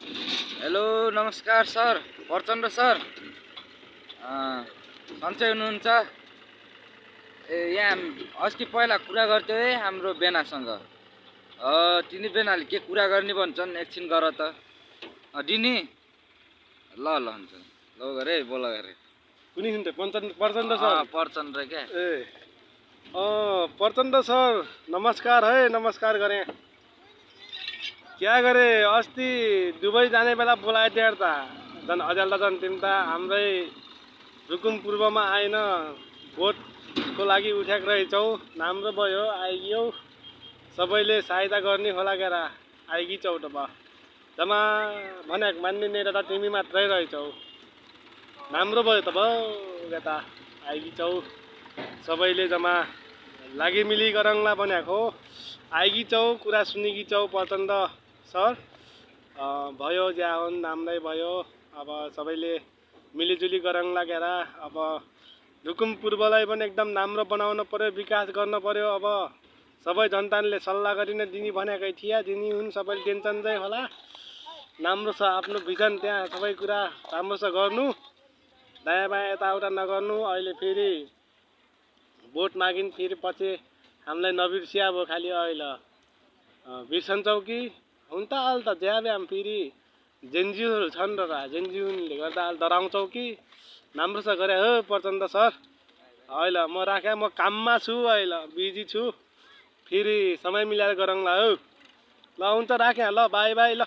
Hello नमस्कार sir, Prachanda sir. सन्चै हुनुहुन्छ? यहाँ अस्ति पहिला कुरा गर्थ्यो है हाम्रो बेनासँग। तिनी बेनाले के कुरा गर्ने भन्छन्, एकछिन गर त। दिनी ल ल हुन्छ ल गरे बोल गरे। कुनी सुन्थे? प्रचण्ड सर। प्रचण्ड क्या ए प्रचण्ड सर नमस्कार है, नमस्कार गरेँ। क्या गरे अस्ति दुबई जाने बेला बोलाए थियो त झन् अझ्याल त झन् तिमी त हाम्रै रुकुम पूर्वमा आइन भोटको लागि उठ्याक रहेछौ। राम्रो भयो आइगियौ, सबैले सहायता गर्ने होला केर आइगिछौ त भयो। जम्मा भनेक मान्ने नेता त तिमी मात्रै रहेछौ। राम्रो भयो त भयो यता आइगिछौ, सबैले जम्मा लागि मिली गरौँला भनेको हो। आइगिछौ, कुरा सुनिगिछौ प्रचण्ड सर। भयो ज्या हुन् राम्रै भयो। अब सबैले मिलिजुली गरौँला क्यार। अब रुकुम पूर्वलाई पनि एकदम राम्रो बनाउन पर्यो, विकास गर्न पर्यो। अब सबै जनताले सल्लाह गरिन दिनी भनेकै थिए, दिनी हुन्, सबैले टेन्सन चाहिँ होला। राम्रो छ आफ्नो भिजन, त्यहाँ सबै कुरा राम्रो छ गर्नु, दायाँ बायाँ यताउता नगर्नु। अहिले फेरि भोट मागिन्, फेरि पछि हामीलाई नबिर्सिया भयो खालि अहिले बिर्सन्छौ कि? हुन त अहिले त ज्याब्याम फेरि जेनजिउहरू छन् र जेनजिउले गर्दा अहिले डराउँछौ कि? राम्रो छ गरे हो प्रचण्ड सर। अहिले म राखेँ, म काममा छु, अहिले बिजी छु। फेरि समय मिलाएर गरौँला हो। ल हुन्छ राखेँ, ल बाई बाई ल।